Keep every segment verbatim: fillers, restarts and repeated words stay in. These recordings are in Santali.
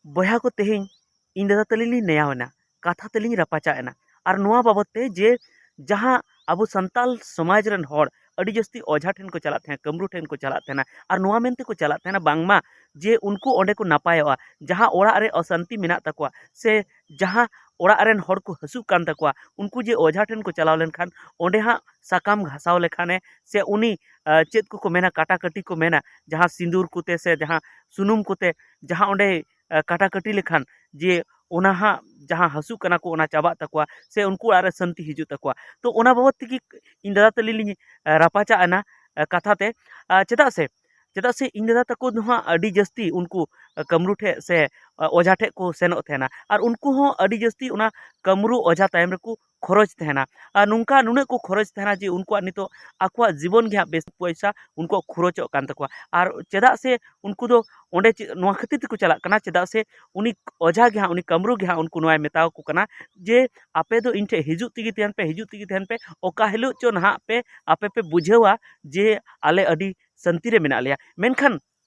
ᱵᱚᱭᱦᱟ ᱠᱚ, ᱛᱮᱦᱮᱧ ᱤᱧ ᱫᱟᱫᱟ ᱛᱟᱹᱞᱤᱧ ᱞᱤᱧ ᱱᱮᱭᱟᱣ ᱮᱱᱟ, ᱠᱟᱛᱷᱟ ᱛᱮᱞᱤᱧ ᱨᱟᱯᱟᱪᱟᱜ ᱮᱱᱟ᱾ ᱟᱨ ᱱᱚᱣᱟ ᱵᱟᱵᱚᱫ ᱛᱮ ᱡᱮ ᱡᱟᱦᱟᱸ ᱟᱵᱚ ᱥᱟᱱᱛᱟᱞ ᱥᱚᱢᱟᱡᱽ ᱨᱮᱱ ᱦᱚᱲ ᱟᱹᱰᱤ ᱡᱟᱹᱥᱛᱤ ᱚᱡᱷᱟ ᱴᱷᱮᱱ ᱠᱚ ᱪᱟᱞᱟᱜ ᱛᱟᱦᱮᱸᱱᱟ, ᱠᱟᱹᱢᱨᱩ ᱴᱷᱮᱱ ᱠᱚ ᱪᱟᱞᱟᱜ ᱛᱟᱦᱮᱸᱱᱟ, ᱟᱨ ᱱᱚᱣᱟ ᱢᱮᱱᱛᱮ ᱠᱚ ᱪᱟᱞᱟᱜ ᱛᱟᱦᱮᱸᱱᱟ ᱵᱟᱝᱢᱟ ᱡᱮ ᱩᱱᱠᱩ ᱚᱸᱰᱮ ᱠᱚ ᱱᱟᱯᱟᱭᱚᱜᱼᱟ, ᱡᱟᱦᱟᱸ ᱚᱲᱟᱜ ᱨᱮ ᱚᱥᱟᱱᱛᱤ ᱢᱮᱱᱟᱜ ᱛᱟᱠᱚᱣᱟ ᱥᱮ ᱡᱟᱦᱟᱸ ᱚᱲᱟᱜ ᱨᱮᱱ ᱦᱚᱲ ᱠᱚ ᱦᱟᱹᱥᱩᱜ ᱠᱟᱱ ᱛᱟᱠᱚᱣᱟ, ᱩᱱᱠᱩ ᱡᱮ ᱚᱡᱷᱟ ᱴᱷᱮᱱ ᱠᱚ ᱪᱟᱞᱟᱣ ᱞᱮᱱᱠᱷᱟᱱ ᱚᱸᱰᱮ ᱦᱟᱸᱜ ᱥᱟᱠᱟᱢ ᱜᱷᱟᱥᱟᱣ ᱞᱮᱠᱷᱟᱱᱮ ᱥᱮ ᱩᱱᱤ, ᱟᱸ, ᱪᱮᱫ ᱠᱚᱠᱚ ᱢᱮᱱᱟ, ᱠᱟᱴᱟᱠᱟᱴᱤ ᱠᱚ ᱢᱮᱱᱟ, ᱡᱟᱦᱟᱸ ᱥᱤᱸᱫᱩᱨ ᱠᱚᱛᱮ ᱥᱮ ᱡᱟᱦᱟᱸ ᱥᱩᱱᱩᱢ ᱠᱚᱛᱮ ᱡᱟᱦᱟᱸ ᱚᱸᱰᱮ, ᱟᱸ, ᱠᱟᱴᱟᱠᱟᱴᱤ ᱞᱮᱠᱷᱟᱱ ᱡᱮ ᱚᱱᱟ ᱦᱟᱸᱜ ᱡᱟᱦᱟᱸ ᱦᱟᱹᱥᱩ ᱠᱟᱱᱟ ᱠᱚ ᱚᱱᱟ ᱪᱟᱵᱟᱜ ᱛᱟᱠᱚᱣᱟ ᱥᱮ ᱩᱱᱠᱩ ᱚᱲᱟᱜ ᱨᱮ ᱥᱟᱹᱱᱛᱤ ᱦᱤᱡᱩᱜ ᱛᱟᱠᱚᱣᱟ᱾ ᱛᱚ ᱚᱱᱟ ᱵᱟᱵᱚᱫ ᱛᱮᱜᱮ ᱤᱧ ᱫᱟᱫᱟ ᱛᱟᱹᱞᱤᱧ ᱞᱤᱧ, ᱟᱸ, ᱨᱟᱯᱟᱪᱟᱜ ᱮᱱᱟ, ᱟᱸ, ᱠᱟᱛᱷᱟ ᱛᱮ᱾ ᱟᱸ, ᱪᱮᱫᱟᱜ ᱥᱮ, ᱪᱮᱫᱟᱜ ᱥᱮ ᱤᱧ ᱫᱟᱫᱟ ᱛᱟᱠᱚ ᱫᱚ ᱦᱟᱸᱜ ᱟᱹᱰᱤ ᱡᱟᱹᱥᱛᱤ ᱩᱱᱠᱩ, ᱟᱸ, ᱠᱟᱹᱢᱨᱩ ᱴᱷᱮᱡ ᱥᱮ, ᱟᱸ, ᱚᱡᱷᱟ ᱴᱷᱮᱡ ᱠᱚ ᱥᱮᱱᱚᱜ ᱛᱟᱦᱮᱱᱟ᱾ ᱟᱨ ᱩᱱᱠᱩ ᱦᱚᱸ ᱟᱹᱰᱤ ᱡᱟᱹᱥᱛᱤ ᱚᱱᱟ ᱠᱟᱹᱢᱨᱩ ᱚᱡᱷᱟ ᱛᱟᱭᱚᱢ ᱨᱮᱠᱚ ᱠᱷᱚᱨᱚᱪ ᱛᱟᱦᱮᱱᱟ᱾ ᱟᱨ ᱱᱚᱝᱠᱟ ᱱᱩᱱᱟᱹᱜ ᱠᱚ ᱠᱷᱚᱨᱚᱪ ᱛᱟᱦᱮᱱᱟ ᱡᱮ ᱩᱱᱠᱩᱣᱟᱜ ᱱᱤᱛᱚᱜ ᱟᱠᱚᱣᱟᱜ ᱡᱤᱵᱚᱱ ᱜᱮ ᱦᱟᱸᱜ ᱵᱮᱥ ᱯᱚᱭᱥᱟ ᱩᱱᱠᱩᱣᱟᱜ ᱠᱷᱚᱨᱚᱪᱚᱜ ᱠᱟᱱ ᱛᱟᱠᱚᱣᱟ᱾ ᱟᱨ ᱪᱮᱫᱟᱜ ᱥᱮ ᱩᱱᱠᱩ ᱫᱚ ᱚᱸᱰᱮ ᱪᱮᱫ, ᱱᱚᱣᱟ ᱠᱷᱟᱹᱛᱤᱨ ᱛᱮᱠᱚ ᱪᱟᱞᱟᱜ ᱠᱟᱱᱟ, ᱪᱮᱫᱟᱜ ᱥᱮ ᱩᱱᱤ ᱚᱡᱷᱟ ᱜᱮ ᱦᱟᱸᱜ, ᱩᱱᱤ ᱠᱟᱹᱢᱨᱩ ᱜᱮ ᱦᱟᱸᱜ ᱩᱱᱠᱩ ᱱᱚᱣᱟᱭ ᱢᱮᱛᱟ ᱠᱚ ᱠᱟᱱᱟ ᱡᱮ ᱟᱯᱮ ᱫᱚ ᱤᱧ ᱴᱷᱮᱡ ᱦᱤᱡᱩᱜ ᱛᱮᱜᱮ ᱛᱟᱦᱮᱱ ᱯᱮ, ᱦᱤᱡᱩᱜ ᱛᱮᱜᱮ ᱛᱟᱦᱮᱱ ᱯᱮ, ᱚᱠᱟ ᱦᱤᱞᱳᱜ ᱪᱚ ᱱᱟᱦᱟᱜ ᱯᱮ, ᱟᱯᱮ ᱯᱮ ᱵᱩᱡᱷᱟᱹᱣᱟ ᱡᱮ ᱟᱞᱮ ᱟᱹᱰᱤ ᱥᱟᱹᱱᱛᱤ ᱨᱮ ᱢᱮᱱᱟᱜ ᱞᱮᱭᱟ᱾ ᱢᱮᱱᱠᱷᱟᱱ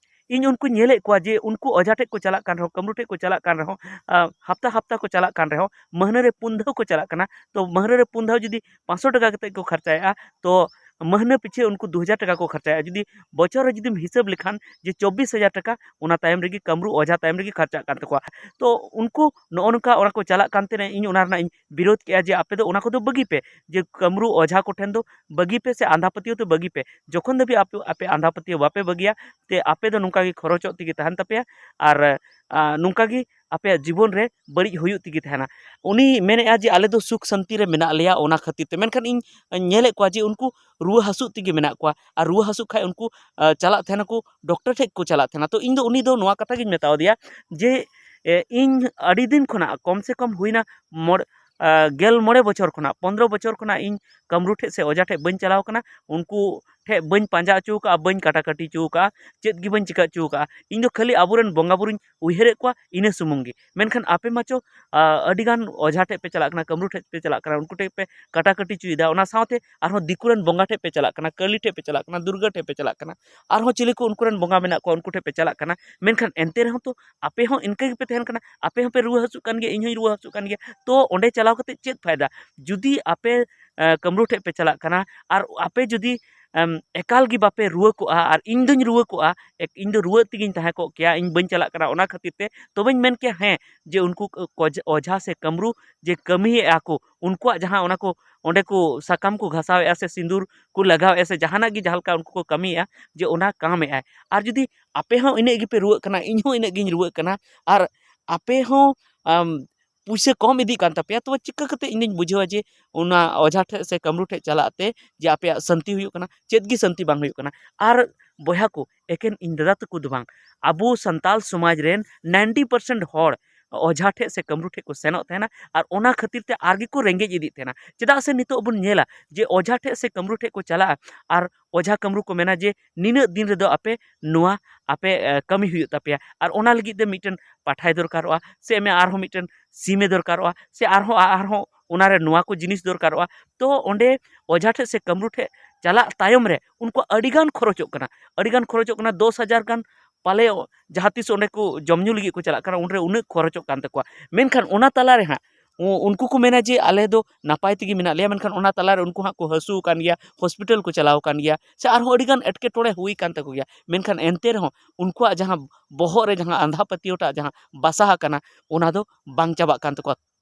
ᱤᱧ ᱩᱱᱠᱩᱧ ᱧᱮᱞᱮᱫ ᱠᱚᱣᱟ ᱡᱮ ᱩᱱᱠᱩ ᱚᱡᱷᱟ ᱴᱷᱮᱡ ᱠᱚ ᱪᱟᱞᱟᱜ ᱠᱟᱱ ᱨᱮᱦᱚᱸ, ᱠᱟᱹᱢᱨᱩ ᱴᱷᱮᱡ ᱠᱚ ᱪᱟᱞᱟᱜ ᱠᱟᱱ ᱨᱮᱦᱚᱸ, ᱟᱸ, ᱦᱟᱯᱛᱟ ᱦᱟᱯᱛᱟ ᱠᱚ ᱪᱟᱞᱟᱜ ᱠᱟᱱ ᱨᱮᱦᱚᱸ, ᱢᱟᱹᱦᱱᱟᱹ ᱨᱮ ᱯᱩᱱ ᱫᱷᱟᱣ ᱠᱚ ᱪᱟᱞᱟᱜ ᱠᱟᱱᱟ᱾ ᱛᱚ ᱢᱟᱹᱦᱱᱟᱹ ᱨᱮ ᱯᱩᱱ ᱫᱷᱟᱣ ᱡᱩᱫᱤ ᱯᱟᱸᱪᱥᱚ ᱴᱟᱠᱟ ᱠᱟᱛᱮ ᱠᱚ ᱠᱷᱚᱨᱪᱟᱭᱮᱫᱼᱟ, ᱛᱚ ᱢᱟᱹᱦᱱᱟᱹ ᱯᱤᱪᱷᱟᱹ ᱩᱱᱠᱩ ᱫᱩ ᱦᱟᱡᱟᱨ ᱴᱟᱠᱟ ᱠᱚ ᱠᱷᱚᱨᱪᱟᱭᱮᱫᱼᱟ᱾ ᱡᱩᱫᱤ ᱵᱚᱪᱷᱚᱨ ᱨᱮ ᱡᱩᱫᱤᱢ ᱦᱤᱥᱟᱹᱵ ᱞᱮᱠᱷᱟᱱ ᱡᱮ ᱪᱚᱵᱵᱤᱥ ᱦᱟᱡᱟᱨ ᱴᱟᱠᱟ ᱚᱱᱟ ᱛᱟᱭᱚᱢ ᱨᱮᱜᱮ ᱠᱟᱹᱢᱨᱩ ᱚᱡᱷᱟ ᱛᱟᱭᱚᱢ ᱨᱮᱜᱮ ᱠᱷᱚᱨᱪᱟᱜ ᱠᱟᱱ ᱛᱟᱠᱚᱣᱟ᱾ ᱛᱚ ᱩᱱᱠᱩ ᱱᱚᱜᱼᱚ ᱱᱚᱝᱠᱟ ᱚᱱᱟ ᱠᱚ ᱪᱟᱞᱟᱜ ᱠᱟᱱ ᱛᱮ ᱤᱧ ᱚᱱᱟ ᱨᱮᱱᱟᱜ ᱤᱧ ᱵᱤᱨᱳᱫ ᱠᱮᱜᱼᱟ ᱡᱮ ᱟᱯᱮ ᱫᱚ ᱚᱱᱟ ᱠᱚᱫᱚ ᱵᱟᱹᱜᱤ ᱯᱮ, ᱡᱮ ᱠᱟᱹᱢᱨᱩ ᱚᱡᱷᱟ ᱠᱚᱴᱷᱮᱱ ᱫᱚ ᱵᱟᱹᱜᱤ ᱯᱮ ᱥᱮ ᱟᱸᱫᱷᱟ ᱯᱟᱹᱛᱭᱟᱹᱣ ᱫᱚ ᱵᱟᱹᱜᱤ ᱯᱮ᱾ ᱡᱚᱠᱷᱚᱱ ᱫᱷᱟᱹᱵᱤᱡ ᱟᱯᱮ, ᱟᱯᱮ ᱟᱸᱫᱷᱟ ᱯᱟᱹᱛᱭᱟᱹᱣ ᱵᱟᱯᱮ ᱵᱟᱹᱜᱤᱭᱟ, ᱛᱮ ᱟᱯᱮ ᱫᱚ ᱱᱚᱝᱠᱟ ᱜᱮ ᱠᱷᱚᱨᱚᱪᱚᱜ ᱛᱮᱜᱮ ᱛᱟᱦᱮᱱ ᱛᱟᱯᱮᱭᱟ ᱟᱨ, ᱟ, ᱱᱚᱝᱠᱟ ᱜᱮ ᱟᱯᱮᱭᱟᱜ ᱡᱤᱵᱚᱱ ᱨᱮ ᱵᱟᱹᱲᱤᱡ ᱦᱩᱭᱩᱜ ᱛᱮᱜᱮ ᱛᱟᱦᱮᱱᱟ᱾ ᱩᱱᱤ ᱢᱮᱱᱮᱫᱼᱟ ᱡᱮ ᱟᱞᱮ ᱫᱚ ᱥᱩᱠ ᱥᱟᱱᱛᱤ ᱨᱮ ᱢᱮᱱᱟᱜ ᱞᱮᱭᱟ ᱚᱱᱟ ᱠᱷᱟᱹᱛᱤᱨ ᱛᱮ, ᱢᱮᱱᱠᱷᱟᱱ ᱤᱧ ᱧᱮᱞᱮᱫ ᱠᱚᱣᱟ ᱡᱮ ᱩᱱᱠᱩ ᱨᱩᱣᱟᱹ ᱦᱟᱹᱥᱩᱜ ᱛᱮᱜᱮ ᱢᱮᱱᱟᱜ ᱠᱚᱣᱟ ᱟᱨ ᱨᱩᱣᱟᱹ ᱦᱟᱹᱥᱩᱜ ᱠᱷᱟᱡ ᱩᱱᱠᱩ, ᱟ, ᱪᱟᱞᱟᱜ ᱛᱟᱦᱮᱱᱟᱠᱚ, ᱰᱚᱠᱴᱚᱨ ᱴᱷᱮᱡ ᱠᱚ ᱪᱟᱞᱟᱜ ᱛᱟᱦᱮᱱᱟ᱾ ᱛᱚ ᱤᱧ ᱫᱚ ᱩᱱᱤ ᱫᱚ ᱱᱚᱣᱟ ᱠᱟᱛᱷᱟ ᱜᱤᱧ ᱢᱮᱛᱟᱣ ᱫᱮᱭᱟ ᱡᱮ, ᱮ, ᱤᱧ ᱟᱹᱰᱤ ᱫᱤᱱ ᱠᱷᱚᱱᱟᱜ, ᱠᱚᱢ ᱥᱮ ᱠᱚᱢ ᱦᱩᱭᱱᱟ ᱢᱚᱬ-, ᱟ, ᱜᱮᱞ ᱢᱚᱬᱮ ᱵᱚᱪᱷᱚᱨ ᱠᱷᱚᱱᱟᱜ, ᱯᱚᱱᱫᱽᱨᱚ ᱵᱚᱪᱷᱚᱨ ᱠᱷᱚᱱᱟᱜ ᱤᱧ ᱠᱟᱹᱢᱨᱩ ᱴᱷᱮᱡ ᱥᱮ ᱚᱡᱷᱟ ᱴᱷᱮᱡ ᱵᱟᱹᱧ ᱪᱟᱞᱟᱣ ᱠᱟᱱᱟ᱾ ᱩᱱᱠᱩ ᱴᱷᱮᱡ ᱵᱟᱹᱧ ᱯᱟᱸᱡᱟ ᱦᱚᱪᱚ ᱟᱠᱟᱫᱼᱟ, ᱵᱟᱹᱧ ᱠᱟᱴᱟᱠᱟᱹᱴᱤ ᱦᱚᱪᱚ ᱟᱠᱟᱫᱼᱟ, ᱪᱮᱫ ᱜᱮ ᱵᱟᱹᱧ ᱪᱤᱠᱟ ᱦᱚᱪᱚ ᱟᱠᱟᱫᱼᱟ᱾ ᱤᱧ ᱫᱚ ᱠᱷᱟᱹᱞᱤ ᱟᱵᱚᱨᱮᱱ ᱵᱚᱸᱜᱟ ᱵᱩᱨᱩᱧ ᱩᱭᱦᱟᱹᱨᱮᱫ ᱠᱚᱣᱟ, ᱤᱱᱟᱹ ᱥᱩᱢᱩᱝ ᱜᱮ᱾ ᱢᱮᱱᱠᱷᱟᱱ ᱟᱯᱮ ᱢᱟᱪᱚ, ᱟ, ᱟᱹᱰᱤᱜᱟᱱ ᱚᱡᱷᱟ ᱴᱷᱮᱡ ᱯᱮ ᱪᱟᱞᱟᱜ ᱠᱟᱱᱟ, ᱠᱟᱹᱢᱨᱩ ᱴᱷᱮᱡ ᱯᱮ ᱪᱟᱞᱟᱜ ᱠᱟᱱᱟ, ᱩᱱᱠᱩ ᱴᱷᱮᱡ ᱯᱮ ᱠᱟᱴᱟᱠᱟᱹᱴᱤ ᱦᱚᱪᱚᱭᱮᱫᱟ, ᱚᱱᱟ ᱥᱟᱶᱛᱮ ᱟᱨᱦᱚᱸ ᱫᱤᱠᱩ ᱨᱮᱱ ᱵᱚᱸᱜᱟ ᱴᱷᱮᱡ ᱯᱮ ᱪᱟᱞᱟᱜ ᱠᱟᱱᱟ, ᱠᱟᱹᱞᱤ ᱴᱷᱮᱡ ᱯᱮ ᱪᱟᱞᱟᱜ ᱠᱟᱱᱟ, ᱫᱩᱨᱜᱟᱹ ᱴᱷᱮᱡ ᱯᱮ ᱪᱟᱞᱟᱜ ᱠᱟᱱᱟ, ᱟᱨᱦᱚᱸ ᱪᱤᱞᱤ ᱠᱚ ᱩᱱᱠᱩ ᱨᱮᱱ ᱵᱚᱸᱜᱟ ᱢᱮᱱᱟᱜ ᱠᱚᱣᱟ, ᱩᱱᱠᱩ ᱴᱷᱮᱡ ᱯᱮ ᱪᱟᱞᱟᱜ ᱠᱟᱱᱟ᱾ ᱢᱮᱱᱠᱷᱟᱱ ᱮᱱᱛᱮ ᱨᱮᱦᱚᱸ ᱛᱚ ᱟᱯᱮ ᱦᱚᱸ ᱤᱱᱠᱟᱹ ᱜᱮᱯᱮ ᱛᱟᱦᱮᱱ ᱠᱟᱱᱟ, ᱟᱯᱮ ᱦᱚᱸᱯᱮ ᱨᱩᱣᱟᱹ ᱦᱟᱹᱥᱩᱜ ᱠᱟᱱ ᱜᱮᱭᱟ, ᱤᱧ ᱦᱚᱸᱧ ᱨᱩᱣᱟᱹ ᱦᱟᱹᱥᱩᱜ ᱠᱟᱱ ᱜᱮᱭᱟ᱾ ᱛᱚ ᱚᱸᱰᱮ ᱪᱟᱞᱟᱣ ᱠᱟᱛᱮ ᱪᱮᱫ ᱯᱷᱟᱭᱫᱟ? ᱡᱩᱫᱤ ᱟᱯᱮ, ᱮ, ᱠᱟᱹᱢᱨᱩ ᱴᱷᱮᱡ ᱯᱮ ᱪᱟᱞᱟᱜ ᱠᱟᱱᱟ ᱟᱨ ᱟᱯᱮ ᱡᱩᱫᱤ, ᱮᱢ, ᱮᱠᱟᱞ ᱜᱮ ᱵᱟᱯᱮ ᱨᱩᱣᱟᱹ ᱠᱚᱜᱼᱟ ᱟᱨ ᱤᱧ ᱫᱚᱧ ᱨᱩᱣᱟᱹ ᱠᱚᱜᱼᱟ, ᱮᱠ-, ᱤᱧ ᱫᱚ ᱨᱩᱣᱟᱹᱜ ᱛᱮᱜᱮᱧ ᱛᱟᱦᱮᱸ ᱠᱚᱜ ᱠᱮᱭᱟ, ᱤᱧ ᱵᱟᱹᱧ ᱪᱟᱞᱟᱜ ᱠᱟᱱᱟ, ᱚᱱᱟ ᱠᱷᱟᱹᱛᱤᱨ ᱛᱮ, ᱛᱚᱵᱮᱧ ᱢᱮᱱ ᱠᱮᱭᱟ, ᱦᱮᱸ, ᱡᱮ ᱩᱱᱠᱩ ᱠᱚ-, ᱠᱚᱡ-, ᱚᱡᱷᱟ ᱥᱮ ᱠᱟᱹᱢᱨᱩ ᱡᱮ ᱠᱟᱹᱢᱤᱭᱮᱫᱼᱟ ᱠᱚ, ᱩᱱᱠᱩᱣᱟᱜ ᱡᱟᱦᱟᱸ ᱚᱱᱟ ᱠᱚ, ᱚᱸᱰᱮ ᱠᱚ ᱥᱟᱠᱟᱢ ᱠᱚ ᱜᱷᱟᱥᱟᱣᱮᱫᱼᱟ ᱥᱮ ᱥᱤᱸᱫᱩᱨ ᱠᱚ ᱞᱟᱜᱟᱣᱮᱫᱼᱟ ᱥᱮ ᱡᱟᱦᱟᱱᱟᱜ ᱜᱮ ᱡᱟᱦᱟᱸ ᱞᱮᱠᱟ ᱩᱱᱠᱩ ᱠᱚ ᱠᱟᱹᱢᱤᱭᱮᱫᱼᱟ, ᱡᱮ ᱚᱱᱟ ᱠᱟᱢᱮᱫᱼᱟᱭ᱾ ᱟᱨ ᱡᱩᱫᱤ ᱟᱯᱮ ᱦᱚᱸ ᱤᱱᱟᱹᱜ ᱜᱮᱯᱮ ᱨᱩᱣᱟᱹᱜ ᱠᱟᱱᱟ, ᱤᱧ ᱦᱚᱸ ᱤᱱᱟᱹᱜ ᱜᱤᱧ ᱨᱩᱣᱟᱹᱜ ᱠᱟᱱᱟ, ᱟᱨ ᱟᱯᱮ ᱦᱚᱸ, ᱟᱢ, ᱯᱩᱭᱥᱟᱹ ᱠᱚᱢ ᱤᱫᱤᱜ ᱠᱟᱱ ᱛᱟᱯᱮᱭᱟ, ᱛᱚᱵᱮ ᱪᱤᱠᱟᱹ ᱠᱟᱛᱮ ᱤᱧ ᱫᱩᱧ ᱵᱩᱡᱷᱟᱹᱣᱟ ᱡᱮ ᱚᱱᱟ ᱚᱡᱷᱟ ᱴᱷᱮᱡ ᱥᱮ ᱠᱟᱹᱢᱨᱩ ᱴᱷᱮᱡ ᱪᱟᱞᱟᱜ ᱛᱮ ᱡᱮ ᱟᱯᱮᱭᱟᱜ ᱥᱟᱹᱱᱛᱤ ᱦᱩᱭᱩᱜ ᱠᱟᱱᱟ? ᱪᱮᱫ ᱜᱮ ᱥᱟᱹᱱᱛᱤ ᱵᱟᱝ ᱦᱩᱭᱩᱜ ᱠᱟᱱᱟ᱾ ᱟᱨ ᱵᱚᱭᱦᱟ ᱠᱚ, ᱮᱠᱮᱱ ᱤᱧ ᱫᱟᱫᱟ ᱛᱟᱠᱚ ᱫᱚ ᱵᱟᱝ, ᱟᱵᱚ ᱥᱟᱱᱛᱟᱞ ᱥᱚᱢᱟᱡᱽ ᱨᱮᱱ ninety percent ᱦᱚᱲ ᱚᱡᱷᱟ ᱴᱷᱮᱡ ᱥᱮ ᱠᱟᱹᱢᱨᱩ ᱴᱷᱮᱡ ᱠᱚ ᱥᱮᱱᱚᱜ ᱛᱟᱦᱮᱱᱟ, ᱟᱨ ᱚᱱᱟ ᱠᱷᱟᱹᱛᱤᱨ ᱛᱮ ᱟᱨ ᱜᱮᱠᱚ ᱨᱮᱸᱜᱮᱡ ᱤᱫᱤᱜ ᱛᱟᱦᱮᱱᱟ᱾ ᱪᱮᱫᱟᱜ ᱥᱮ ᱱᱤᱛᱚᱜ ᱵᱚᱱ ᱧᱮᱞᱟ ᱡᱮ ᱚᱡᱷᱟ ᱴᱷᱮᱡ ᱥᱮ ᱠᱟᱹᱢᱨᱩ ᱴᱷᱮᱡ ᱠᱚ ᱪᱟᱞᱟᱜᱼᱟ, ᱟᱨ ᱚᱡᱷᱟ ᱠᱟᱹᱢᱨᱩ ᱠᱚ ᱢᱮᱱᱟ ᱡᱮ ᱱᱤᱱᱟᱹᱜ ᱫᱤᱱ ᱨᱮᱫᱚ ᱟᱯᱮ ᱱᱚᱣᱟ ᱟᱯᱮ, ᱮ, ᱠᱟᱹᱢᱤ ᱦᱩᱭᱩᱜ ᱛᱟᱯᱮᱭᱟ, ᱟᱨ ᱚᱱᱟ ᱞᱟᱹᱜᱤᱫ ᱛᱮ ᱢᱤᱫᱴᱮᱱ ᱯᱟᱴᱷᱟᱭ ᱫᱚᱨᱠᱟᱨᱚᱜᱼᱟ, ᱥᱮ ᱟᱢ ᱟᱨᱦᱚᱸ ᱢᱤᱫᱴᱮᱱ ᱥᱤᱢᱮ ᱫᱚᱨᱠᱟᱨᱚᱜᱼᱟ, ᱥᱮ ᱟᱨᱦᱚᱸ, ᱟᱨᱦᱚᱸ ᱚᱱᱟᱨᱮ ᱱᱚᱣᱟ ᱠᱚ ᱡᱤᱱᱤᱥ ᱫᱚᱨᱠᱟᱨᱚᱜᱼᱟ᱾ ᱛᱚ ᱚᱸᱰᱮ ᱚᱡᱷᱟ ᱴᱷᱮᱡ ᱥᱮ ᱠᱟᱹᱢᱨᱩ ᱴᱷᱮᱡ ᱪᱟᱞᱟᱜ ᱛᱟᱭᱚᱢ ᱨᱮ ᱩᱱᱠᱩᱣᱟᱜ ᱟᱹᱰᱤᱜᱟᱱ ᱠᱷᱚᱨᱚᱪᱚᱜ ᱠᱟᱱᱟ, ᱟᱹᱰᱤᱜᱟᱱ ᱠᱷᱚᱨᱚᱪᱚᱜ ᱠᱟᱱᱟ, ᱫᱚᱥ ᱦᱟᱡᱟᱨ ᱜᱟᱱ ᱯᱟᱞᱮ ᱡᱟᱦᱟᱸ ᱛᱤᱥ ᱚᱸᱰᱮ ᱠᱚ ᱡᱚᱢ ᱧᱩ ᱞᱟᱹᱜᱤᱫ ᱠᱚ ᱪᱟᱞᱟᱜ ᱠᱟᱱᱟ, ᱩᱱᱨᱮ ᱩᱱᱟᱹᱜ ᱠᱷᱚᱨᱚᱪᱚᱜ ᱠᱟᱱ ᱛᱟᱠᱚᱣᱟ᱾ ᱢᱮᱱᱠᱷᱟᱱ ᱚᱱᱟ ᱛᱟᱞᱟ ᱨᱮ ᱦᱟᱸᱜ ᱩ-, ᱩᱱᱠᱩ ᱠᱚ ᱢᱮᱱᱟ ᱡᱮ ᱟᱞᱮ ᱫᱚ ᱱᱟᱯᱟᱭ ᱛᱮᱜᱮ ᱢᱮᱱᱟᱜ ᱞᱮᱭᱟ, ᱢᱮᱱᱠᱷᱟᱱ ᱚᱱᱟ ᱛᱟᱞᱟ ᱨᱮ ᱩᱱᱠᱩ ᱦᱟᱸᱜ ᱠᱚ ᱦᱟᱹᱥᱩ ᱟᱠᱟᱱ ᱜᱮᱭᱟ, ᱦᱚᱥᱯᱤᱴᱟᱞ ᱠᱚ ᱪᱟᱞᱟᱣ ᱟᱠᱟᱱ ᱜᱮᱭᱟ, ᱥᱮ ᱟᱨᱦᱚᱸ ᱟᱹᱰᱤᱜᱟᱱ ᱮᱴᱠᱮᱴᱚᱬᱮ ᱦᱩᱭ ᱟᱠᱟᱱ ᱛᱟᱠᱚ ᱜᱮᱭᱟ᱾ ᱢᱮᱱᱠᱷᱟᱱ ᱮᱱᱛᱮ ᱨᱮᱦᱚᱸ ᱩᱱᱠᱩᱣᱟᱜ ᱡᱟᱦᱟᱸ ᱵᱚᱦᱚᱜ ᱨᱮ ᱡᱟᱦᱟᱸ ᱟᱸᱫᱷᱟ ᱯᱟᱹᱛᱭᱟᱹᱣ ᱴᱟᱜ ᱡᱟᱦᱟᱸ ᱵᱟᱥᱟ ᱟᱠᱟᱱᱟ, ᱚᱱᱟ ᱫᱚ ᱵᱟᱝ ᱪᱟᱵᱟᱜ ᱠᱟᱱ ᱛᱟᱠᱚᱣᱟ᱾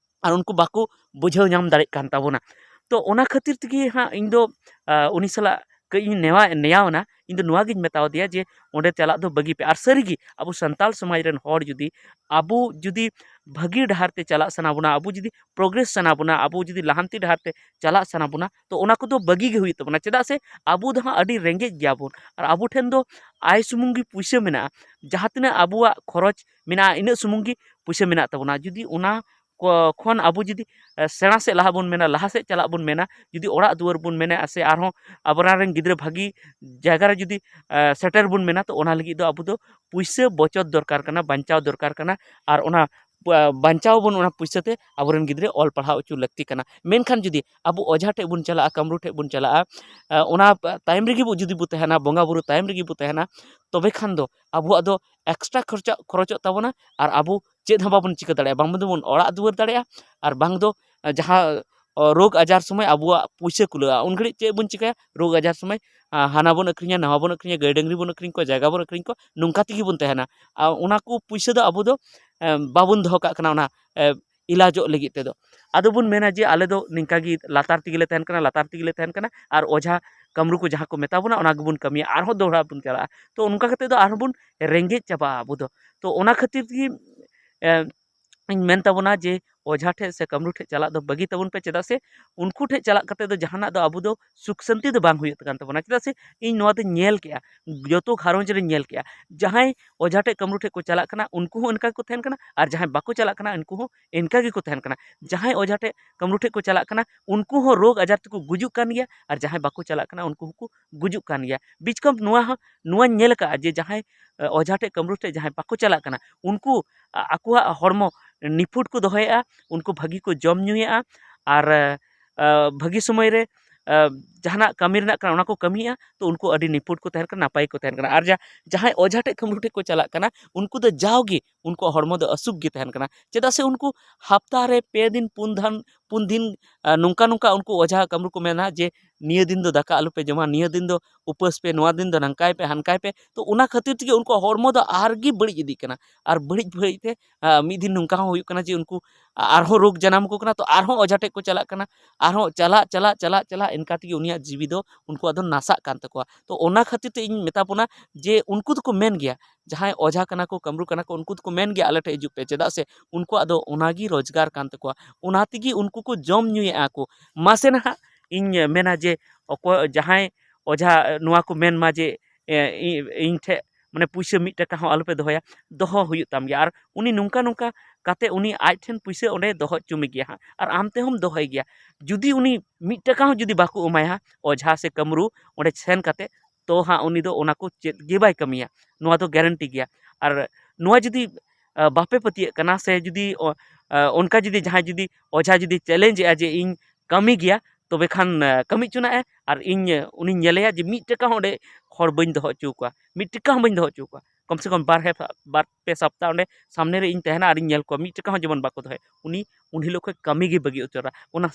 ᱟᱨ ᱩᱱᱠᱩ ᱵᱟᱠᱚ ᱵᱩᱡᱷᱟᱹᱣ ᱧᱟᱢ ᱫᱟᱲᱮᱭᱟᱜ ᱠᱟᱱ ᱛᱟᱵᱚᱱᱟ᱾ ᱛᱚ ᱚᱱᱟ ᱠᱷᱟᱹᱛᱤᱨ ᱛᱮᱜᱮ ᱦᱟᱸᱜ ᱤᱧ ᱫᱚ, ᱟ, ᱩᱱᱤ ᱥᱟᱞᱟᱜ ᱠᱟᱹᱡ ᱤᱧ ᱱᱮᱣᱟ-, ᱱᱮᱭᱟᱣ ᱮᱱᱟ᱾ ᱤᱧ ᱫᱚ ᱱᱚᱣᱟ ᱜᱤᱧ ᱢᱮᱛᱟᱣ ᱫᱮᱭᱟ ᱡᱮ ᱚᱸᱰᱮ ᱪᱟᱞᱟᱜ ᱫᱚ ᱵᱟᱹᱜᱤ ᱯᱮ᱾ ᱟᱨ ᱥᱟᱹᱨᱤᱜᱮ ᱟᱵᱚ ᱥᱟᱱᱛᱟᱞ ᱥᱚᱢᱟᱡᱽ ᱨᱮᱱ ᱦᱚᱲ ᱡᱩᱫᱤ, ᱟᱵᱚ ᱡᱩᱫᱤ ᱵᱷᱟᱹᱜᱤ ᱰᱟᱦᱟᱨ ᱛᱮ ᱪᱟᱞᱟᱜ ᱥᱟᱱᱟ ᱵᱚᱱᱟ, ᱟᱵᱚ ᱡᱩᱫᱤ progress ᱥᱟᱱᱟ ᱵᱚᱱᱟ, ᱟᱵᱚ ᱡᱩᱫᱤ ᱞᱟᱦᱟᱱᱛᱤ ᱰᱟᱦᱟᱨ ᱛᱮ ᱪᱟᱞᱟᱜ ᱥᱟᱱᱟ ᱵᱚᱱᱟ, ᱛᱚ ᱚᱱᱟ ᱠᱚᱫᱚ ᱵᱟᱹᱜᱤ ᱜᱮ ᱦᱩᱭᱩᱜ ᱛᱟᱵᱚᱱᱟ᱾ ᱪᱮᱫᱟᱜ ᱥᱮ ᱟᱵᱚ ᱫᱚ ᱦᱟᱸᱜ ᱟᱹᱰᱤ ᱨᱮᱸᱜᱮᱡ ᱜᱮᱭᱟ ᱵᱚᱱ, ᱟᱨ ᱟᱵᱚ ᱴᱷᱮᱱ ᱫᱚ ᱟᱭ ᱥᱩᱢᱩᱝ ᱜᱮ ᱯᱩᱭᱥᱟᱹ ᱢᱮᱱᱟᱜᱼᱟ᱾ ᱡᱟᱦᱟᱸ ᱛᱤᱱᱟᱹᱜ ᱟᱵᱚᱣᱟᱜ ᱠᱷᱚᱨᱚᱪ ᱢᱮᱱᱟᱜᱼᱟ, ᱤᱱᱟᱹᱜ ᱥᱩᱢᱩᱝ ᱜᱮ ᱯᱩᱭᱥᱟᱹ ᱢᱮᱱᱟᱜ ᱛᱟᱵᱚᱱᱟ᱾ ᱡᱩᱫᱤ ᱚᱱᱟ ᱠᱚ-, ᱠᱷᱚᱱ ᱟᱵᱚ ᱡᱩᱫᱤ, ᱮ, ᱥᱮᱬᱟ ᱥᱮᱫ ᱞᱟᱦᱟ ᱵᱚᱱ ᱢᱮᱱᱟ, ᱞᱟᱦᱟ ᱥᱮᱫ ᱪᱟᱞᱟᱜ ᱵᱚᱱ ᱢᱮᱱᱟ, ᱡᱩᱫᱤ ᱚᱲᱟᱜ ᱫᱩᱣᱟᱹᱨ ᱵᱚᱱ ᱢᱮᱱᱟ, ᱥᱮ ᱟᱨᱦᱚᱸ ᱟᱵᱚᱨᱮᱱ ᱨᱮᱱ ᱜᱤᱫᱽᱨᱟᱹ ᱵᱷᱟᱹᱜᱤ ᱡᱟᱭᱜᱟ ᱨᱮ ᱡᱩᱫᱤ, ᱮ, ᱥᱮᱴᱮᱨ ᱵᱚᱱ ᱢᱮᱱᱟ, ᱛᱚ ᱚᱱᱟ ᱞᱟᱹᱜᱤᱫ ᱫᱚ ᱟᱵᱚ ᱫᱚ ᱯᱩᱭᱥᱟᱹ ᱵᱚᱪᱚᱛ ᱫᱚᱨᱠᱟᱨ ᱠᱟᱱᱟ, ᱵᱟᱧᱪᱟᱣ ᱫᱚᱨᱠᱟᱨ ᱠᱟᱱᱟ᱾ ᱟᱨ ᱚᱱᱟ ᱯᱟ-, ᱵᱟᱧᱪᱟᱣ ᱵᱚᱱ ᱚᱱᱟ ᱯᱩᱭᱥᱟᱹ ᱛᱮ ᱟᱵᱚᱨᱮᱱ ᱜᱤᱫᱽᱨᱟᱹ ᱚᱞ ᱯᱟᱲᱦᱟᱣ ᱦᱚᱪᱚ ᱞᱟᱹᱠᱛᱤ ᱠᱟᱱᱟ᱾ ᱢᱮᱱᱠᱷᱟᱱ ᱡᱩᱫᱤ ᱟᱵᱚ ᱚᱡᱷᱟ ᱴᱷᱮᱡ ᱵᱚᱱ ᱪᱟᱞᱟᱜᱼᱟ, ᱠᱟᱹᱢᱨᱩ ᱴᱷᱮᱡ ᱵᱚᱱ ᱪᱟᱞᱟᱜᱼᱟ, ᱮ, ᱚᱱᱟ ᱛᱟᱭᱚᱢ ᱨᱮᱜᱮ ᱵᱚ, ᱡᱩᱫᱤ ᱵᱚ ᱛᱟᱦᱮᱱᱟ, ᱵᱚᱸᱜᱟ ᱵᱩᱨᱩ ᱛᱟᱭᱚᱢ ᱨᱮᱜᱮ ᱵᱚ ᱛᱟᱦᱮᱱᱟ, ᱛᱚᱵᱮ ᱠᱷᱟᱱ ᱫᱚ ᱟᱵᱚᱣᱟᱜ ᱫᱚ ᱮᱠᱥᱴᱨᱟ ᱠᱷᱚᱨᱪᱟ ᱠᱷᱚᱨᱚᱪᱚᱜ ᱛᱟᱵᱚᱱᱟ, ᱟᱨ ᱟᱵᱚ ᱪᱮᱫ ᱦᱚᱸ ᱵᱟᱵᱚᱱ ᱪᱤᱠᱟᱹ ᱫᱟᱲᱮᱭᱟᱜᱼᱟ᱾ ᱵᱟᱝ ᱫᱚᱵᱚᱱ ᱚᱲᱟᱜ ᱫᱩᱣᱟᱹᱨ ᱫᱟᱲᱮᱭᱟᱜᱼᱟ, ᱟᱨ ᱵᱟᱝ ᱫᱚ, ᱮ, ᱡᱟᱦᱟᱸ, ᱚ, ᱨᱳᱜᱽ ᱟᱡᱟᱨ ᱥᱚᱢᱚᱭ ᱟᱵᱚᱣᱟᱜ ᱯᱩᱭᱥᱟᱹ ᱠᱩᱞᱟᱹᱜᱼᱟ, ᱩᱱ ᱜᱷᱟᱹᱲᱤᱡ ᱪᱮᱫ ᱵᱚᱱ ᱪᱤᱠᱟᱹᱭᱟ? ᱨᱳᱜᱽ ᱟᱡᱟᱨ ᱥᱚᱢᱚᱭ, ᱟ, ᱦᱟᱱᱟ ᱵᱚᱱ ᱟᱹᱠᱷᱨᱤᱧᱟ, ᱱᱟᱣᱟ ᱵᱚᱱ ᱟᱹᱠᱷᱨᱤᱧᱟ, ᱜᱟᱹᱭ ᱰᱟᱹᱝᱨᱤ ᱵᱚᱱ ᱟᱹᱠᱷᱨᱤᱧ ᱠᱚᱣᱟ, ᱡᱟᱭᱜᱟ ᱵᱚᱱ ᱟᱹᱠᱷᱨᱤᱧ ᱠᱚᱣᱟ, ᱱᱚᱝᱠᱟ ᱛᱮᱜᱮ ᱵᱚᱱ ᱛᱟᱦᱮᱱᱟ᱾ ᱟ, ᱚᱱᱟ ᱠᱚ ᱯᱩᱭᱥᱟᱹ ᱫᱚ ᱟᱵᱚ ᱫᱚ, ᱮ, ᱵᱟᱵᱚᱱ ᱫᱚᱦᱚ ᱠᱟᱜ ᱠᱟᱱᱟ ᱚᱱᱟ, ᱮ, ᱤᱞᱟᱡᱚᱜ ᱞᱟᱹᱜᱤᱫ ᱛᱮᱫᱚ᱾ ᱟᱫᱚ ᱵᱚᱱ ᱢᱮᱱᱟ ᱡᱮ ᱟᱞᱮ ᱫᱚ ᱱᱤᱝᱠᱟ ᱜᱮ ᱞᱟᱛᱟᱨ ᱛᱮᱜᱮ ᱞᱮ ᱛᱟᱦᱮᱱ ᱠᱟᱱᱟ, ᱞᱟᱛᱟᱨ ᱛᱮᱜᱮ ᱞᱮ ᱛᱟᱦᱮᱱ ᱠᱟᱱᱟ, ᱟᱨ ᱚᱡᱷᱟ ᱠᱟᱹᱢᱨᱩ ᱠᱚ ᱡᱟᱦᱟᱸ ᱠᱚ ᱢᱮᱛᱟ ᱵᱚᱱᱟ, ᱚᱱᱟ ᱜᱮᱵᱚᱱ ᱠᱟᱹᱢᱤᱭᱟ, ᱟᱨᱦᱚᱸ ᱫᱚᱦᱲᱟ ᱵᱚᱱ ᱪᱟᱞᱟᱜᱼᱟ᱾ ᱛᱚ ᱚᱱᱠᱟ ᱠᱟᱛᱮᱫ ᱫᱚ ᱟᱨᱦᱚᱸ ᱵᱚᱱ ᱨᱮᱸᱜᱮᱡ ᱪᱟᱵᱟᱜᱼᱟ ᱟᱵᱚ ᱫᱚ᱾ ᱛᱚ ᱚᱱᱟ ᱠᱷᱟᱹᱛᱤᱨ ᱛᱮᱜᱮ, ᱮ, ᱤᱧ ᱢᱮᱱ ᱛᱟᱵᱚᱱᱟ ᱡᱮ ᱚᱡᱷᱟ ᱴᱷᱮᱡ ᱥᱮ ᱠᱟᱹᱢᱨᱩ ᱴᱷᱮᱡ ᱪᱟᱞᱟᱜ ᱫᱚ ᱵᱟᱹᱜᱤ ᱛᱟᱵᱚᱱ ᱯᱮ, ᱪᱮᱫᱟᱜ ᱥᱮ ᱩᱱᱠᱩ ᱴᱷᱮᱡ ᱪᱟᱞᱟᱜ ᱠᱟᱛᱮ ᱫᱚ ᱡᱟᱦᱟᱱᱟᱜ ᱫᱚ ᱟᱵᱚ ᱫᱚ ᱥᱩᱠ ᱥᱟᱱᱛᱤ ᱫᱚ ᱵᱟᱝ ᱦᱩᱭᱩᱜ ᱠᱟᱱ ᱛᱟᱵᱚᱱᱟ᱾ ᱪᱮᱫᱟᱜ ᱥᱮ ᱤᱧ ᱱᱚᱣᱟ ᱫᱚᱧ ᱧᱮᱞ ᱠᱮᱜᱼᱟ, ᱡᱚᱛᱚ ᱜᱷᱟᱨᱚᱸᱡᱽ ᱨᱮᱧ ᱧᱮᱞ ᱠᱮᱜᱼᱟ, ᱡᱟᱦᱟᱸᱭ ᱚᱡᱷᱟ ᱴᱷᱮᱡ ᱠᱟᱹᱢᱨᱩ ᱴᱷᱮᱡ ᱠᱚ ᱪᱟᱞᱟᱜ ᱠᱟᱱᱟ, ᱩᱱᱠᱩ ᱦᱚᱸ ᱚᱱᱠᱟ ᱜᱮᱠᱚ ᱛᱟᱦᱮᱱ ᱠᱟᱱᱟ, ᱟᱨ ᱡᱟᱦᱟᱸᱭ ᱵᱟᱠᱚ ᱪᱟᱞᱟᱜ ᱠᱟᱱᱟ, ᱩᱱᱠᱩ ᱦᱚᱸ ᱚᱱᱠᱟ ᱜᱮᱠᱚ ᱛᱟᱦᱮᱱ ᱠᱟᱱᱟ᱾ ᱡᱟᱦᱟᱸᱭ ᱚᱡᱷᱟ ᱴᱷᱮᱡ ᱠᱟᱹᱢᱨᱩ ᱴᱷᱮᱡ ᱠᱚ ᱪᱟᱞᱟᱜ ᱠᱟᱱᱟ, ᱩᱱᱠᱩ ᱦᱚᱸ ᱨᱳᱜᱽ ᱟᱡᱟᱨ ᱛᱮᱠᱚ ᱜᱩᱡᱩᱜ ᱠᱟᱱ ᱜᱮᱭᱟ, ᱟᱨ ᱡᱟᱦᱟᱸᱭ ᱵᱟᱠᱚ ᱪᱟᱞᱟᱜ ᱠᱟᱱᱟ, ᱩᱱᱠᱩ ᱦᱚᱸᱠᱚ ᱜᱩᱡᱩᱜ ᱠᱟᱱ ᱜᱮᱭᱟ᱾ ᱵᱤᱪᱠᱚᱢ ᱱᱚᱣᱟ ᱦᱚᱸ, ᱱᱚᱣᱟᱧ ᱧᱮᱞ ᱟᱠᱟᱫᱼᱟ ᱡᱮ ᱡᱟᱦᱟᱸᱭ, ᱮ, ᱚᱡᱷᱟ ᱴᱷᱮᱡ ᱠᱟᱹᱢᱨᱩ ᱴᱷᱮᱡ ᱡᱟᱦᱟᱸᱭ ᱵᱟᱠᱚ ᱪᱟᱞᱟᱜ ᱠᱟᱱᱟ, ᱩᱱᱠᱩ, ᱟ-, ᱟᱠᱚᱣᱟᱜ ᱦᱚᱲᱢᱚ ᱱᱤᱯᱷᱩᱴ ᱠᱚ ᱫᱚᱦᱚᱭᱮᱫᱼᱟ, ᱩᱱᱠᱩ ᱵᱷᱟᱹᱜᱤ ᱠᱚ ᱡᱚᱢ ᱧᱩᱭᱮᱫᱼᱟ, ᱟᱨ, ᱮ, ᱵᱷᱟᱹᱜᱤ ᱥᱚᱢᱚᱭ ᱨᱮ, ᱮ, ᱡᱟᱦᱟᱱᱟᱜ ᱠᱟᱹᱢᱤ ᱨᱮᱱᱟᱜ ᱠᱟᱱᱟ, ᱚᱱᱟ ᱠᱚ ᱠᱟᱹᱢᱤᱭᱮᱫᱼᱟ, ᱛᱚ ᱩᱱᱠᱩ ᱟᱹᱰᱤ ᱱᱤᱯᱷᱩᱴ ᱠᱚ ᱛᱟᱦᱮᱱ ᱠᱟᱱᱟ, ᱱᱟᱯᱟᱭ ᱠᱚ ᱛᱟᱦᱮᱱ ᱠᱟᱱᱟ᱾ ᱟᱨ ᱡᱟ-, ᱡᱟᱦᱟᱸᱭ ᱚᱡᱷᱟ ᱴᱷᱮᱡ ᱠᱟᱹᱢᱨᱩ ᱴᱷᱮᱡ ᱠᱚ ᱪᱟᱞᱟᱜ ᱠᱟᱱᱟ, ᱩᱱᱠᱩ ᱫᱚ ᱡᱟᱣᱜᱮ ᱩᱱᱠᱩᱣᱟᱜ ᱦᱚᱲᱢᱚ ᱫᱚ ᱚᱥᱩᱠ ᱜᱮ ᱛᱟᱦᱮᱱ ᱠᱟᱱᱟ᱾ ᱪᱮᱫᱟᱜ ᱥᱮ ᱩᱱᱠᱩ ᱦᱟᱯᱛᱟ ᱨᱮ ᱯᱮ ᱫᱤᱱ, ᱯᱩᱱ ᱫᱷᱟᱱ, ᱯᱩᱱ ᱫᱤᱱ, ᱟ, ᱱᱚᱝᱠᱟ ᱱᱚᱝᱠᱟ ᱩᱱᱠᱩ ᱚᱡᱷᱟ ᱠᱟᱹᱢᱨᱩ ᱠᱚ ᱢᱮᱱᱟ ᱡᱮ ᱱᱤᱭᱟᱹ ᱫᱤᱱ ᱫᱚ ᱫᱟᱠᱟ ᱟᱞᱚᱯᱮ ᱡᱚᱢᱟ, ᱱᱤᱭᱟᱹ ᱫᱤᱱ ᱫᱚ ᱩᱯᱟᱹᱥ ᱯᱮ, ᱱᱚᱣᱟ ᱫᱤᱱ ᱫᱚ ᱱᱟᱝᱠᱟᱭ ᱯᱮ, ᱦᱟᱱᱠᱟᱭ ᱯᱮ᱾ ᱛᱚ ᱚᱱᱟ ᱠᱷᱟᱹᱛᱤᱨ ᱛᱮᱜᱮ ᱩᱱᱠᱩᱣᱟᱜ ᱦᱚᱲᱢᱚ ᱫᱚ ᱟᱨᱜᱮ ᱵᱟᱹᱲᱤᱡ ᱤᱫᱤᱜ ᱠᱟᱱᱟ᱾ ᱟᱨ ᱵᱟᱹᱲᱤᱡ ᱵᱟᱹᱲᱤᱡ ᱛᱮ, ᱟ, ᱢᱤᱫ ᱫᱤᱱ ᱱᱚᱝᱠᱟ ᱦᱚᱸ ᱦᱩᱭᱩᱜ ᱠᱟᱱᱟ ᱡᱮ ᱩᱱᱠᱩ ᱟᱨᱦᱚᱸ ᱨᱳᱜᱽ ᱡᱟᱱᱟᱢ ᱟᱠᱚ ᱠᱟᱱᱟ, ᱛᱚ ᱟᱨᱦᱚᱸ ᱚᱡᱷᱟ ᱴᱷᱮᱡ ᱠᱚ ᱪᱟᱞᱟᱜ ᱠᱟᱱᱟ, ᱟᱨᱦᱚᱸ ᱪᱟᱞᱟᱜ, ᱪᱟᱞᱟᱜ, ᱪᱟᱞᱟᱜ, ᱪᱟᱞᱟᱜ, ᱤᱱᱠᱟ ᱛᱮᱜᱮ ᱩᱱᱤᱭᱟᱜ ᱡᱤᱣᱤ ᱫᱚ ᱩᱱᱠᱩᱣᱟᱜ ᱫᱚ ᱱᱟᱥᱟᱜ ᱠᱟᱱ ᱛᱟᱠᱚᱣᱟ᱾ ᱛᱚ ᱚᱱᱟ ᱠᱷᱟᱹᱛᱤᱨ ᱛᱮ ᱤᱧ ᱢᱮᱛᱟ ᱵᱚᱱᱟ ᱡᱮ ᱩᱱᱠᱩ ᱫᱚᱠᱚ ᱢᱮᱱ ᱜᱮᱭᱟ, ᱡᱟᱦᱟᱸᱭ ᱚᱡᱷᱟ ᱠᱟᱱᱟ ᱠᱚ, ᱠᱟᱹᱢᱨᱩ ᱠᱟᱱᱟ ᱠᱚ, ᱩᱱᱠᱩ ᱫᱚᱠᱚ ᱢᱮᱱ ᱜᱮᱭᱟ, "ᱟᱞᱮ ᱴᱷᱮᱡ ᱦᱤᱡᱩᱜ ᱯᱮ", ᱪᱮᱫᱟᱜ ᱥᱮ ᱩᱱᱠᱩᱣᱟᱜ ᱫᱚ ᱚᱱᱟᱜᱮ ᱨᱳᱡᱽᱜᱟᱨ ᱠᱟᱱ ᱛᱟᱠᱚᱣᱟ, ᱚᱱᱟ ᱛᱮᱜᱮ ᱩᱱᱠᱩ ᱠᱚ ᱡᱚᱢ ᱧᱩᱭᱮᱫᱼᱟ ᱠᱚ᱾ ᱢᱟᱥᱮ ᱱᱟᱦᱟᱜ ᱤᱧ ᱢᱮᱱᱟ ᱡᱮ ᱚᱠᱚᱭ, ᱡᱟᱦᱟᱸᱭ ᱚᱡᱷᱟ ᱱᱚᱣᱟ ᱠᱚ ᱢᱮᱱ ᱢᱟ ᱡᱮ, ᱮ, ᱤ-, ᱤᱧ ᱴᱷᱮᱡ ᱢᱟᱱᱮ ᱯᱩᱭᱥᱟᱹ ᱢᱤᱫ ᱴᱟᱠᱟ ᱦᱚᱸ ᱟᱞᱚᱯᱮ ᱫᱚᱦᱚᱭᱟ, ᱫᱚᱦᱚ ᱦᱩᱭᱩᱜ ᱛᱟᱢ ᱜᱮᱭᱟ᱾ ᱟᱨ ᱩᱱᱤ ᱱᱚᱝᱠᱟ ᱱᱚᱝᱠᱟ ᱠᱟᱛᱮ ᱩᱱᱤ ᱟᱡ ᱴᱷᱮᱱ ᱯᱩᱭᱥᱟᱹ ᱚᱸᱰᱮ ᱫᱚᱦᱚ ᱦᱚᱪᱚ ᱢᱮᱜᱮᱭᱟ ᱦᱟᱸᱜ, ᱟᱨ ᱟᱢ ᱛᱮᱦᱚᱸᱢ ᱫᱚᱦᱚᱭ ᱜᱮᱭᱟ᱾ ᱡᱩᱫᱤ ᱩᱱᱤ ᱢᱤᱫ ᱴᱟᱠᱟ ᱦᱚᱸ ᱡᱩᱫᱤ ᱵᱟᱠᱚ ᱮᱢᱟᱭᱟ ᱦᱟᱸᱜ, ᱚᱡᱷᱟ ᱥᱮ ᱠᱟᱹᱢᱨᱩ ᱚᱸᱰᱮ ᱥᱮᱱ ᱠᱟᱛᱮ, ᱛᱚ ᱦᱟᱸᱜ ᱩᱱᱤ ᱫᱚ ᱚᱱᱟ ᱠᱚ ᱪᱮᱫ ᱜᱮ ᱵᱟᱭ ᱠᱟᱹᱢᱤᱭᱟ᱾ ᱱᱚᱣᱟ ᱫᱚ ᱜᱮᱨᱮᱱᱴᱤ ᱜᱮᱭᱟ᱾ ᱟᱨ ᱱᱚᱣᱟ ᱡᱩᱫᱤ, ᱟ, ᱵᱟᱯᱮ ᱯᱟᱹᱛᱭᱟᱹᱜ ᱠᱟᱱᱟ ᱥᱮ ᱡᱩᱫᱤ, ᱚ, ᱟ, ᱚᱱᱠᱟ ᱡᱩᱫᱤ ᱡᱟᱦᱟᱸᱭ ᱡᱩᱫᱤ ᱚᱡᱷᱟ ᱡᱩᱫᱤ ᱪᱮᱞᱮᱧᱡᱽ ᱮᱜᱼᱟ ᱡᱮ ᱤᱧ ᱠᱟᱹᱢᱤ ᱜᱮᱭᱟ, ᱛᱚᱵᱮ ᱠᱷᱟᱱ, ᱟ, ᱠᱟᱹᱢᱤ ᱦᱚᱪᱚᱱᱟᱜ ᱮ, ᱟᱨ ᱤᱧ, ᱟ, ᱩᱱᱤᱧ ᱧᱮᱞᱮᱭᱟ ᱡᱮ ᱢᱤᱫ ᱴᱟᱠᱟ ᱦᱚᱸ ᱚᱸᱰᱮ ᱦᱚᱲ ᱵᱟᱹᱧ ᱫᱚᱦᱚ ᱦᱚᱪᱚ ᱟᱠᱚᱣᱟ, ᱢᱤᱫ ᱴᱟᱠᱟ ᱦᱚᱸ ᱵᱟᱹᱧ ᱫᱚᱦᱚ ᱦᱚᱪᱚ ᱟᱠᱚᱣᱟ᱾ ᱠᱚᱢ ᱥᱮ ᱠᱚᱢ ᱵᱟᱨ ᱦᱮᱯ-, ᱵᱟᱨ ᱯᱮ ᱥᱟᱯᱛᱟ ᱚᱸᱰᱮ ᱥᱟᱢᱱᱮ ᱨᱮ ᱤᱧ ᱛᱟᱦᱮᱱᱟ ᱟᱨᱤᱧ ᱧᱮᱞ ᱠᱚᱣᱟ, ᱢᱤᱫ ᱴᱟᱠᱟ ᱦᱚᱸ ᱡᱮᱢᱚᱱ ᱵᱟᱠᱚ ᱫᱚᱦᱚᱭ, ᱩᱱᱤ ᱩᱱ ᱦᱤᱞᱳᱜ ᱠᱷᱚᱱ ᱠᱟᱹᱢᱤ ᱜᱮ ᱵᱟᱹᱜᱤ ᱩᱛᱟᱹᱨᱟ᱾ ᱚᱱᱟ,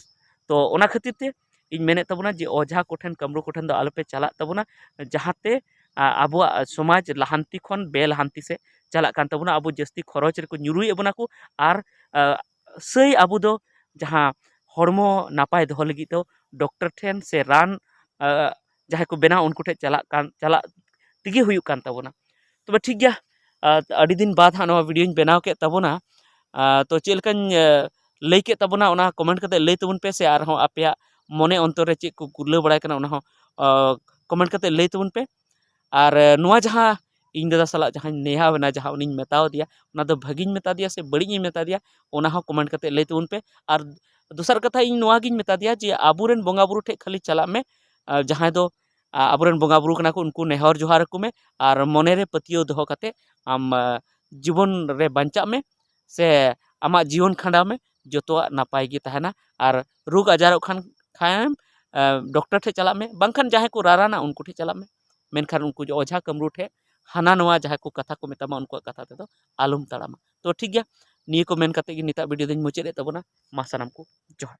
ᱛᱚ ᱚᱱᱟ ᱠᱷᱟᱹᱛᱤᱨ ᱛᱮ ᱤᱧ ᱢᱮᱱᱮᱫ ᱛᱟᱵᱚᱱᱟ ᱡᱮ ᱚᱡᱷᱟ ᱠᱚᱴᱷᱮᱱ, ᱠᱟᱹᱢᱨᱩ ᱠᱚᱴᱷᱮᱱ ᱫᱚ ᱟᱞᱚᱯᱮ ᱪᱟᱞᱟᱜ ᱛᱟᱵᱚᱱᱟ, ᱡᱟᱦᱟᱸᱛᱮ, ᱟ, ᱟᱵᱚᱣᱟᱜ ᱥᱚᱢᱟᱡᱽ ᱞᱟᱦᱟᱱᱛᱤ ᱠᱷᱚᱱ ᱵᱮᱼᱞᱟᱦᱟᱱᱛᱤ ᱥᱮᱫ ᱪᱟᱞᱟᱜ ᱠᱟᱱ ᱛᱟᱵᱚᱱᱟ᱾ ᱟᱵᱚ ᱡᱟᱹᱥᱛᱤ ᱠᱷᱚᱨᱚᱪ ᱨᱮᱠᱚ ᱧᱩᱨᱩᱭᱮᱫ ᱵᱚᱱᱟ ᱠᱚ, ᱟᱨ, ᱟ, ᱥᱟᱹᱭ ᱟᱵᱚ ᱫᱚ ᱡᱟᱦᱟᱸ ᱦᱚᱲᱢᱚ ᱱᱟᱯᱟᱭ ᱫᱚᱦᱚ ᱞᱟᱹᱜᱤᱫ ᱫᱚ ᱰᱚᱠᱴᱚᱨ ᱴᱷᱮᱱ ᱥᱮ ᱨᱟᱱ, ᱟ, ᱡᱟᱦᱟᱸᱭ ᱠᱚ ᱵᱮᱱᱟᱣ ᱩᱱᱠᱩ ᱴᱷᱮᱱ ᱪᱟᱞᱟᱜ ᱠᱟᱱ, ᱪᱟᱞᱟᱜ ᱛᱮᱜᱮ ᱦᱩᱭᱩᱜ ᱠᱟᱱ ᱛᱟᱵᱚᱱᱟ᱾ ᱛᱚᱵᱮ ᱴᱷᱤᱠ ᱜᱮᱭᱟ, ᱟ, ᱟᱹᱰᱤ ᱫᱤᱱ ᱵᱟᱫᱽ ᱦᱟᱸᱜ ᱱᱚᱣᱟ ᱵᱷᱤᱰᱤᱭᱳᱧ ᱵᱮᱱᱟᱣ ᱠᱮᱫ ᱛᱟᱵᱚᱱᱟ᱾ ᱟ, ᱛᱚ ᱪᱮᱫ ᱞᱮᱠᱟᱧ, ᱟ, ᱞᱟᱹᱭ ᱠᱮᱫ ᱛᱟᱵᱚᱱᱟ ᱚᱱᱟ ᱠᱚᱢᱮᱱᱴ ᱠᱟᱛᱮ ᱞᱟᱹᱭ ᱛᱟᱵᱚᱱ ᱯᱮ, ᱥᱮ ᱟᱨᱦᱚᱸ ᱟᱯᱮᱭᱟᱜ ᱢᱚᱱᱮ ᱚᱱᱛᱚᱨ ᱨᱮ ᱪᱮᱫ ᱠᱚ ᱜᱩᱨᱞᱟᱹᱣ ᱵᱟᱲᱟᱭ ᱠᱟᱱᱟ ᱚᱱᱟ ᱦᱚᱸ, ᱟ, ᱠᱚᱢᱮᱱᱴ ᱠᱟᱛᱮ ᱞᱟᱹᱭ ᱛᱟᱵᱚᱱ ᱯᱮ᱾ ᱟᱨ, ᱟ, ᱱᱚᱣᱟ ᱡᱟᱦᱟᱸ ᱤᱧ ᱫᱟᱫᱟ ᱥᱟᱞᱟᱜ ᱡᱟᱦᱟᱸᱧ ᱱᱮᱭᱟᱣ ᱮᱱᱟ, ᱡᱟᱦᱟᱸ ᱩᱱᱤᱧ ᱢᱮᱛᱟᱣ ᱫᱮᱭᱟ, ᱚᱱᱟ ᱫᱚ ᱵᱷᱟᱹᱜᱤᱧ ᱢᱮᱛᱟ ᱫᱮᱭᱟ ᱥᱮ ᱵᱟᱹᱲᱤᱡ ᱤᱧ ᱢᱮᱛᱟ ᱫᱮᱭᱟ, ᱚᱱᱟ ᱦᱚᱸ ᱠᱚᱢᱮᱱᱴ ᱠᱟᱛᱮ ᱞᱟᱹᱭ ᱛᱟᱵᱚᱱ ᱯᱮ᱾ ᱟᱨ ᱫᱚᱥᱟᱨ ᱠᱟᱛᱷᱟ ᱤᱧ ᱱᱚᱣᱟ ᱜᱤᱧ ᱢᱮᱛᱟ ᱫᱮᱭᱟ ᱡᱮ ᱟᱵᱚᱨᱮᱱ ᱵᱚᱸᱜᱟ ᱵᱩᱨᱩ ᱴᱷᱮᱡ ᱠᱷᱟᱹᱞᱤ ᱪᱟᱞᱟᱜ ᱢᱮ, ᱟ, ᱡᱟᱦᱟᱸᱭ ᱫᱚ, ᱟ, ᱟᱵᱚᱨᱮᱱ ᱵᱚᱸᱜᱟ ᱵᱩᱨᱩ ᱠᱟᱱᱟ ᱠᱚ, ᱩᱱᱠᱩ ᱱᱮᱦᱚᱨ ᱡᱚᱦᱟᱨ ᱟᱠᱚ ᱢᱮ ᱟᱨ ᱢᱚᱱᱮ ᱨᱮ ᱯᱟᱹᱛᱭᱟᱹᱣ ᱫᱚᱦᱚ ᱠᱟᱛᱮ ᱟᱢ, ᱟ, ᱡᱤᱵᱚᱱ ᱨᱮ ᱵᱟᱧᱪᱟᱜ ᱢᱮ ᱥᱮ ᱟᱢᱟᱜ ᱡᱤᱭᱚᱱ ᱠᱷᱟᱸᱰᱟᱣ ᱢᱮ, ᱡᱚᱛᱚᱣᱟᱜ ᱱᱟᱯᱟᱭ ᱜᱮ ᱛᱟᱦᱮᱱᱟ᱾ ᱟᱨ ᱨᱳᱜᱽ ᱟᱡᱟᱨᱚᱜ ᱠᱷᱟᱱ ᱠᱷᱟᱱᱮᱢ, ᱟ, ᱰᱚᱠᱴᱚᱨ ᱴᱷᱮᱡ ᱪᱟᱞᱟᱜ ᱢᱮ, ᱵᱟᱝᱠᱷᱟᱱ ᱡᱟᱦᱟᱸᱭ ᱠᱚ ᱨᱟᱨᱟᱱᱟ ᱩᱱᱠᱩ ᱴᱷᱮᱡ ᱪᱟᱞᱟᱜ ᱢᱮ, ᱢᱮᱱᱠᱷᱟᱱ ᱩᱱᱠᱩ ᱚᱡᱷᱟ ᱠᱟᱹᱢᱨᱩ ᱴᱷᱮᱡ ᱦᱟᱱᱟ ᱱᱚᱣᱟ ᱡᱟᱦᱟᱸᱭ ᱠᱚ ᱠᱟᱛᱷᱟ ᱠᱚ ᱢᱮᱛᱟᱢᱟ ᱩᱱᱠᱩᱣᱟᱜ ᱠᱟᱛᱷᱟ ᱛᱮᱫᱚ ᱟᱞᱚᱢ ᱛᱟᱲᱟᱢᱟ᱾ ᱛᱚ ᱴᱷᱤᱠ ᱜᱮᱭᱟ, ᱱᱤᱭᱟᱹ ᱠᱚ ᱢᱮᱱ ᱠᱟᱛᱮ ᱜᱮ ᱱᱤᱛᱟᱜ ᱵᱷᱤᱰᱤᱭᱳ ᱫᱚᱧ ᱢᱩᱪᱟᱹᱫ ᱮᱫ ᱛᱟᱵᱚᱱᱟ᱾ ᱢᱟ ᱥᱟᱱᱟᱢ ᱠᱚ ᱡᱚᱦᱟᱨ᱾